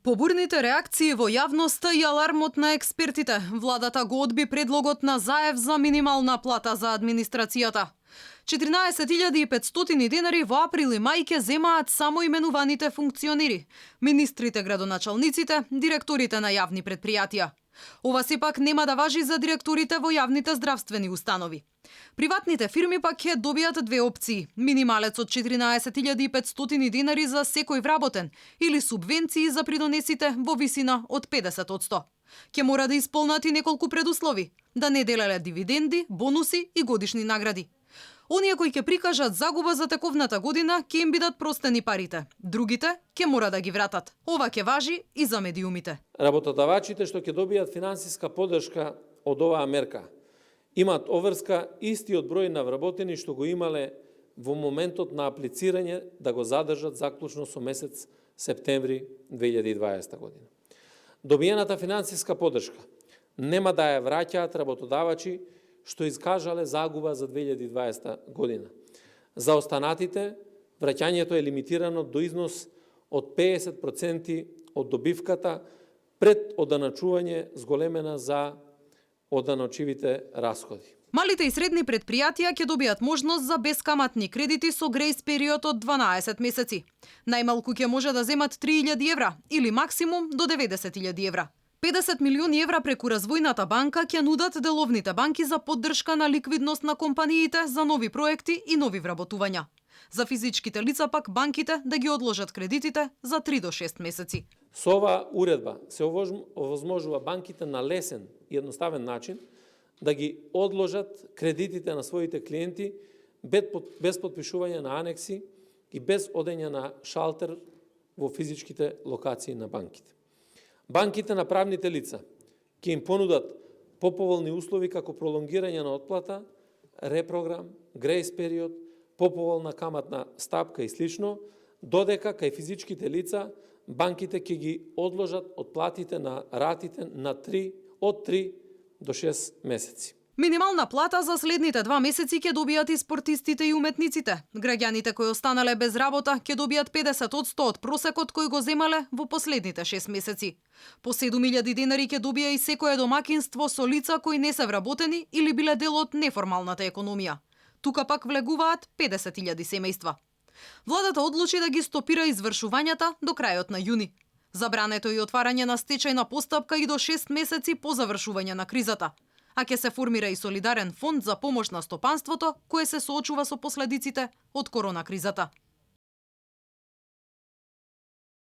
По бурните реакции во јавноста и алармот на експертите, владата го одби предлогот на заев за минимална плата за администрацијата. 14.500 денари во април и мај ќе земаат само именуваните функционери, министрите, градоначалниците, директорите на јавни предпријатија. Ова сепак нема да важи за директорите во јавните здравствени установи. Приватните фирми пак ќе добијат две опции: минималец од 14.500 денари за секој вработен или субвенции за придонесите во висина од 50%. Ќе мора да исполнат и неколку предуслови: да не делеле дивиденди, бонуси и годишни награди. Оние кои ќе прикажат загуба за тековната година ќе им бидат простени парите. Другите ќе мора да ги вратат. Ова ќе важи и за медиумите. Работодавачите што ќе добијат финансиска поддршка од оваа мерка имаат оврска истиот број на вработени што го имале во моментот на аплицирање да го задржат заклучно со месец септември 2020 година. Добиената финансиска поддршка нема да ја враќаат работодавачи што искажале загуба за 2020 година. За останатите, враќањето е лимитирано до износ од 50% од добивката пред оданачување зголемена за оданачивите расходи. Малите и средни предпријатија ќе добијат можност за бескаматни кредити со грејс период од 12 месеци. Најмалку ќе може да земат 3.000 евра или максимум до 90.000 евра. 50 милиони евра преку Развојната банка ќе нудат деловните банки за поддршка на ликвидност на компаниите за нови проекти и нови вработувања. За физичките лица пак банките да ги одложат кредитите за 3 до 6 месеци. Со оваа уредба се овозможува банките на лесен и едноставен начин да ги одложат кредитите на своите клиенти без подпишување на анекси и без одење на шалтер во физичките локации на банките. Банките на правните лица ќе им понудат поповолни услови како пролонгирање на отплата, репрограм, грејс период, поповолна каматна стапка и слично, додека кај физичките лица банките ќе ги одложат отплатите на ратите на од 3 до 6 месеци. Минимална плата за следните 2 месеци ќе добијат и спортистите и уметниците. Граѓаните кои останале без работа ќе добијат 50% од просекот кој го земале во последните 6 месеци. По 7.000 денари ќе добија и секое домакинство со лица кои не се вработени или биле дел од неформалната економија. Тука пак влегуваат 50.000 семејства. Владата одлучи да ги стопира извршувањата до крајот на јуни. Забрането и отварање на стечајна постапка и до 6 месеци по завршување на кризата. А ќе се формира и солидарен фонд за помош на стопанството кое се соочува со последиците од корона кризата.